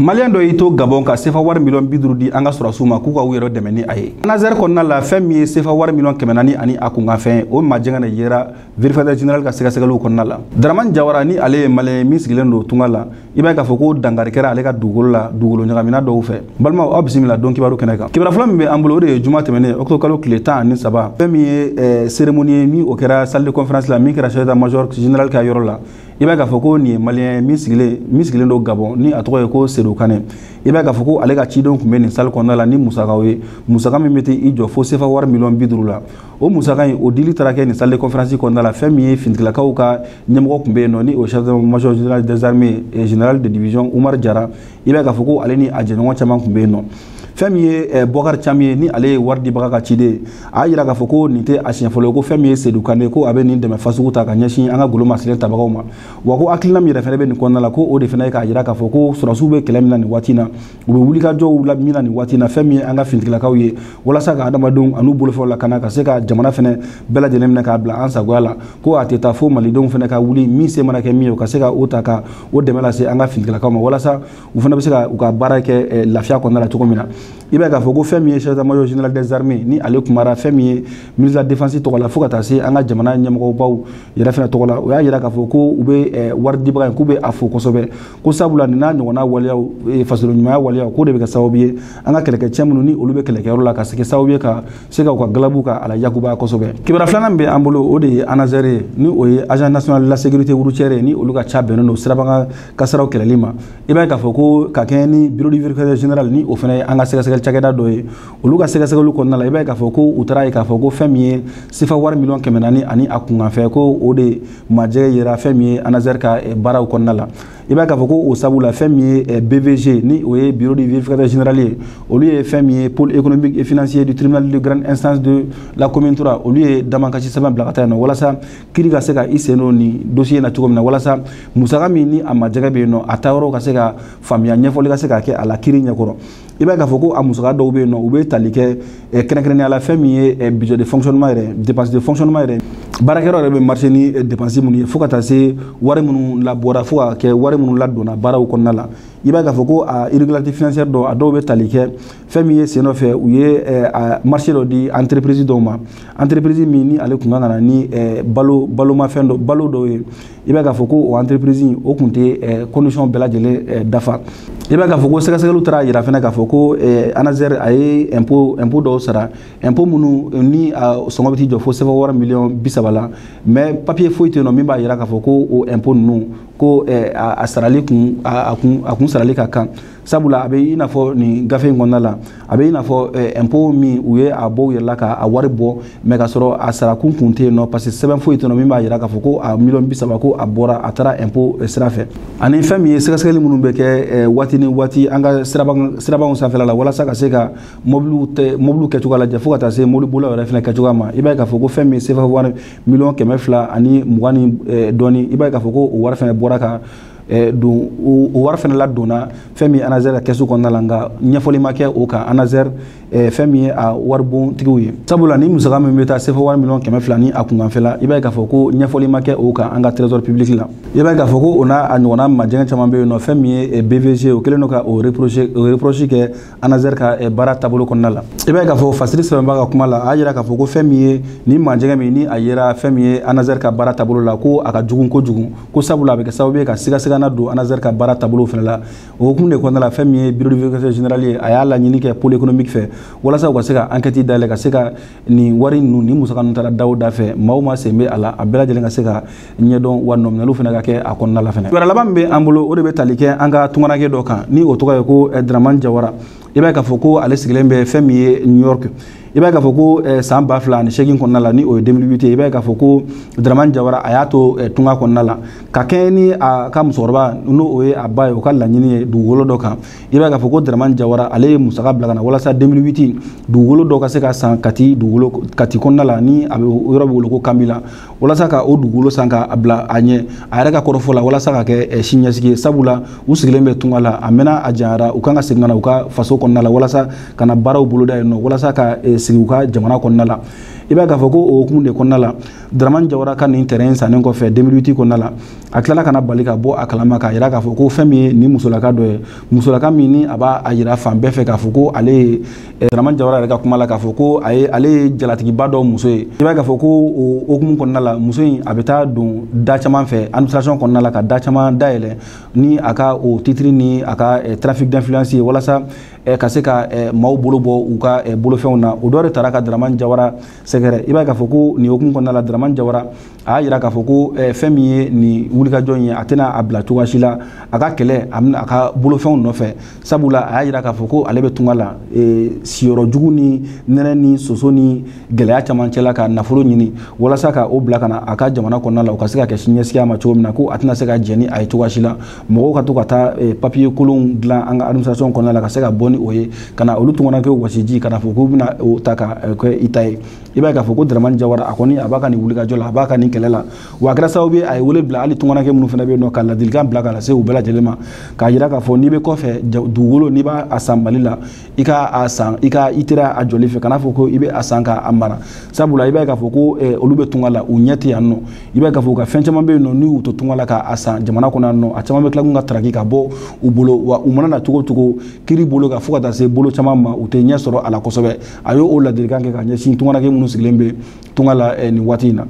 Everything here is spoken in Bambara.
Malien dɔ y'i to Gabon ka sefa wari miliyɔn 50 di an ka sɔrɔsiw ma k'u ka u yɛrɛ dɛmɛ ni a ye. ANASER kɔnɔna la, fɛn min ye sefa wari miliyɔn 400 ani a kunkanfɛn, o majɛngɛ de yera vérificateur général ka sɛgɛsɛgɛliw kɔnɔna la. Dramane Jawara, ni ale ye Malien min sigilen don tunga la, i b'a ye k'a fɔ ko dankari kɛra ale ka dugukolo la dugukolo ɲagamina dɔw fɛ. Balimaw, aw bisimila don kibaru kɛnɛ kan. Kibaru fɔlɔ min bɛ an bolo, o de ye juma tɛmɛnen, octobre kalo tile 13, fɛn min ye cérémonie ye min o kɛra salle de conférence la min kɛra chef d'état-major général ka yɔrɔ la. I b'a ye k'a fɔ ko nin ye Malien min sigilen don Gabon, ni a tɔgɔ ye ko Seydou Kane. I b'a ye k'a fɔ ko ale ka cidenw tun bɛ nin salle kɔnɔna la ni musakaw ye, musaka min bɛ i jɔ fo sefa wari miliyɔn 50 la. O musaka in, o dili taara kɛ nin salle de conférence kɔnɔna la. Fɛn min ye finitigilakaw ka ɲɛmɔgɔ tun bɛ yen nɔ, ni o chef d'état-major général des armées, général de division Umar Jara. I b'a ye k'a fɔ ko ale ni a jɛɲɔgɔn caman tun bɛ yen nɔ. Fɛn min ye Bɔkari Camu ye, ni ale ye wari dibaga ka ciden ye, a y'a jira k'a fɔ ko nin tɛ a siɲɛ fɔlɔ ye ko fɛn min ye Seydou Kane, ko a bɛ nin dɛmɛ fasugu ta ka ɲɛsin an ka golo masirilen tabagaw ma. Wa ko hakilina min yɛrɛ fɛnɛ bɛ nin kɔnɔna la, ko o de fana ye k'a jira k'a fɔ ko sɔrɔsiw bɛ kɛlɛ min na nin waati in na, u bɛ wulikajɔw la min na nin waati in na, fɛn min ye an ka finitigilakaw ye, walasa ka adamadenw an'u bolofɛnw lakana, ka se ka jamana fɛnɛ bɛɛ lajɛlen minɛ k'a bila an sagoya la, ko a tɛ taa fo malidenw fɛnɛ ka wuli, min se mana kɛ min ye, u ka se ka o ta ka o dɛmɛ lase an ka finitigilakaw ma, walasa u fana bɛ se ka u ka baara kɛ lafiya kɔnɔna la cogo min na. I b'a ye k'a fɔ ko fɛn min ye chef d'état-major général des armées, ni ale kumara fɛn min ye ministre de la défense tɔgɔ la, fo ka taa se an ka jamana ɲɛmɔgɔbaw yɛrɛ fɛnɛ tɔgɔ la, o y'a yira k'a fɔ ko u bɛ wari dibaga in, k'u bɛ a fo kosɛbɛ, ko sabula nin n'a ɲɔgɔnna waleyaw, fasoden ɲumanya waleyaw, k'o de bɛ kɛ sababu ye an ka kɛlɛkɛcɛ minnu ni olu bɛ kɛlɛkɛyɔrɔ la, ka se kɛ sababu ye ka se ka u ka galabu ka a la yakubaya kosɛbɛ. Kibaruya filanan min bɛ an bolo, o de ye ANASER ye, ni o ye Agence nationale de la sécurité routière ye, ni olu ka ca bɛnnen don sirabakan kasaraw kɛlɛli ma. I b'a ye k'a fɔ ko ka kɛɲɛ ni bureau du vérificateur général, ni o fana ye an ka sɛgɛsɛgɛli cakɛda dɔ ye, olu ka sɛgɛsɛgɛliw kɔnɔna la, i b'a ye k'a fɔ ko u taara ye k'a fɔ ko fɛn min ye sefa wari miliyɔn 400 ani a kunkanfɛn, ko o de majɛ yera fɛn min ye ANASER ka baaraw kɔnɔna la. I b'a ye k'a fɔ ko o sabu la, fɛn min ye BVG, ni o ye bureau du vérificateur général ye, olu ye fɛn min ye pôle économique et financier du tribunal de grande instance de la commune 3, olu ye damakasi sɛbɛn bila ka taa yen nɔ, walasa kiiri ka se ka i sen don nin dossier na cogo min na, walasa musaka min ni a majɛgɛ bɛ yen nɔ, a taayɔrɔ ka se ka faamuya, ɲɛfɔli ka se ka kɛ a la kiiri ɲɛkɔrɔ. I b'a ye k'a fɔ ko a musaka dɔw bɛ yen nɔ, u bɛ tali kɛ kɛrɛnkɛrɛnnenya la fɛn min ye budget de fonctionnement yɛrɛ, dépense de fonctionnement yɛrɛ, baarakɛyɔrɔ yɛrɛ bɛ marché ni dépense minnu ye, fo ka taa se wari minnu labɔra, fo ka kɛ wari minnu ladonna baaraw kɔnɔna la. I b'a ye k'a fɔ ko a irrégularité financière dɔw, a dɔw bɛ tali kɛ fɛn min ye sen nɔfɛ, u ye a marché dɔ di entreprise dɔw ma, entreprise min ni ale kun kan ka na ni balo balomafɛn dɔ, balo dɔw ye. I b'a ye k'a fɔ ko o entreprise o kun tɛ condition bɛɛ lajɛlen dafa. I b'a ye k'a fɔ ko sɛgɛsɛgɛliw taara yira fɛnɛ k'a fɔ ko ANASER a ye impôt dɔw sara, impôt minnu ni a sɔngɔ bɛ t'i jɔ fo sefa wari miliyɔn 30 la, mais papier foyi tɛ yen nɔ min b'a yira k'a fɔ ko o impôt ninnu, ko a sarali kun a kun sarali ka kan. Sabula a bɛ i n'a fɔ nin gafe in kɔnɔna la, a bɛ i n'a fɔ impôt min u ye a bɔ u yɛrɛ la ka a wari bɔ, mais ka sɔrɔ a sarakun kun tɛ yen nɔ, parce que sɛbɛn foyi tɛ yen nɔ min b'a yira k'a fɔ ko a miliyɔn 30, ko a bɔra, a taara impôt sira fɛ. Ani fɛn min ye sɛgɛsɛgɛli minnu bɛ kɛ waati ni waati an ka sirabaw sanfɛla la, walasa ka se ka mɔbiliw tɛ mɔbiliw kɛcogoya lajɛ, fo ka taa se mɔbilibolilaw yɛrɛ fɛnɛ kɛcogoya ma, i b'a ye k'a fɔ ko fɛn min ye sefa wari miliyɔn 220 ni dɔɔni, i b'a ye k'a fɔ ko o wari fɛnɛ bɔra ka don, o wari fɛnɛ ladonna fɛn min ye ANASER ka kɛsu kɔnɔna la, nka ɲɛfɔli ma kɛ o kan ANASER, fɛn min ye a waribontigiw ye. Sabula ni musaka min bɛ taa sefa wari miliyɔn 200 ni a kunkanfɛ la, i b'a ye k'a fɔ ko ɲɛfɔli ma kɛ o kan an ka trésor public la. I b'a ye k'a fɔ ko o n'a a ɲɔgɔnna majɛngɛ caman bɛ yen nɔ. Fɛn min ye BVG, o kɛlen don ka o reproche kɛ ANASER ka baara taabolo kɔnɔna la. I b'a ye k'a fɔ fasiri sɛbɛnba ka kuma la, a y'a jira k'a fɔ ko fɛn min ye ni majɛngɛ min ni a yera fɛn min ye ANASER ka baara taabolo la, ko a ka jugu kojugu, ko sabula a bɛ kɛ sababu ye ka sigasigana don ANASER ka baara taabolo fɛnɛ la. O hukumu de kɔnɔna la, fɛn min ye bureau de vérificateur général ye, a y'a laɲini kɛ pôle économique fɛ, walasa u ka se ka enquête dayɛlɛ, ka se ka nin wari ninnu, ni musaka ninnu taara da o da fɛ, maa o maa sen bɛ a la, a bɛɛ lajɛlen ka se ka ɲɛdɔn, wa nɔminɛliw fana ka kɛ a kɔnɔna la fɛnɛ. Wɛrɛ laban min bɛ an bolo, o de bɛ tali kɛ an ka tunkaranke dɔ kan, ni o tɔgɔ ye ko Dramane Jawara. I b'a ye k'a fɔ ko ale sigilen bɛ fɛn min ye New York. I b'a ye k'a fɔ ko san 2008 kɔnɔna la, ni o ye 2008 ye, i b'a ye k'a fɔ ko Dramane Jawara a y'a to tunga kɔnɔna la ka kɛɲɛ ni a ka musokɔrɔba, n'o o ye a ba ye, o ka laɲini ye dugukolo dɔ kan. I b'a ye k'a fɔ ko Dramane Jawara, ale ye musaka bila ka na walasa 2008 dugukolo dɔ ka se ka san Kati, dugukolo Kati kɔnɔna la, ni a bɛ yɔrɔ bɛ wele ko Kanbila, walasa ka o dugukolo san ka bila a ɲɛ, a yɛrɛ ka kɔrɔfɔ la, walasa ka kɛ siniɲɛsigi ye. Sabula u sigilen bɛ tunga la, a mɛnna, a janyara, u kan ka segin ka na u ka faso kɔnɔna la, walasa ka na baaraw boloda yen nɔ, walasa ka sigi u ka jamana kɔnɔna la. I b'a ye k'a fɔ ko o hukumu de kɔnɔna la, Dramane Jawara ka nin terrain sannen kɔfɛ 2008 kɔnɔna la, a tilala ka na bali ka bɔ a kalama k'a yira k'a fɔ ko fɛn min ye nin musolaka dɔ ye, musolaka min ni a b'a a yira fan bɛɛ fɛ k'a fɔ ko ale ye Dramane Jawara yɛrɛ ka kuma la k'a fɔ ko a ye ale ye jalatigiba dɔ muso ye. I b'a ye k'a fɔ ko o hukumu kɔnɔna la, muso in a bɛ taa don da caman fɛ administration kɔnɔna la ka da caman dayɛlɛ ni a ka o titre ni a ka trafic d'influence ye, walasa ka se ka maaw bolo bɔ u ka bolofɛnw na. O dɔ de taara ka Dramane Jawara sɛgɛrɛ. I b'a ye k'a fɔ ko nin hukumu kɔnɔna la, Dramane Jawara a y'a yira k'a fɔ ko fɛn min ye nin wulikajɔ in ye, a tɛna a bila cogoya si la a ka kɛlɛ a bɛna a ka bolofɛnw nɔfɛ, sabula a y'a yira k'a fɔ ko ale bɛ tunga la siyɔrɔ jugu ni nɛnɛ ni soso ni gɛlɛya caman cɛla ka nafolo ɲini walasa ka o bila ka na a ka jamana kɔnɔna la, o ka se ka kɛ siniɲɛsigi ma cogo min na, ko a tɛna se ka jɛn ni a ye cogoya si la mɔgɔw ka to ka taa papiye kolonw dilan an ka administration kɔnɔna la ka se ka bɔ ni o ye ka na olu tungarankew wasiji ka na fɔ k'u bɛna o ta ka kɛ i ta ye. I b'a ye k'a fɔ ko Dramane Jawara a kɔni a b'a ka nin wulikajɔ la, a b'a ka nin kɛlɛ la, wa a kɛra sababu ye a ye wele bila hali tungaranke minnu fana bɛ yen nɔ, ka ladilikan bila ka lase u bɛɛ lajɛlen ma, k'a yira k'a fɔ n'i bɛ kɔfɛ dugukolo, n'i b'a a san Mali la, i ka a san i ka i teri a jɔli fɛ, kana fɔ ko i bɛ a san k'a mara, sabula i b'a ye k'a fɔ ko olu bɛ tunga la, u ɲɛ tɛ yan nɔ. I b'a ye k'a fɔ u ka fɛn caman bɛ yen nɔ, n'u y'u to tunga la k'a san jamana kɔnɔ yan nɔ, a caman bɛ tila k'u ka taraki ka bɔ u bolo, wa u mana na cogo o cogo kiiri bolo kan fo ka taa se bolo caman ma, u tɛ ɲɛ sɔrɔ a la kosɛbɛ. A y'o ladilikan kɛ ka ɲɛsin tungaranke minnu sigilen bɛ tunga la nin waati in na.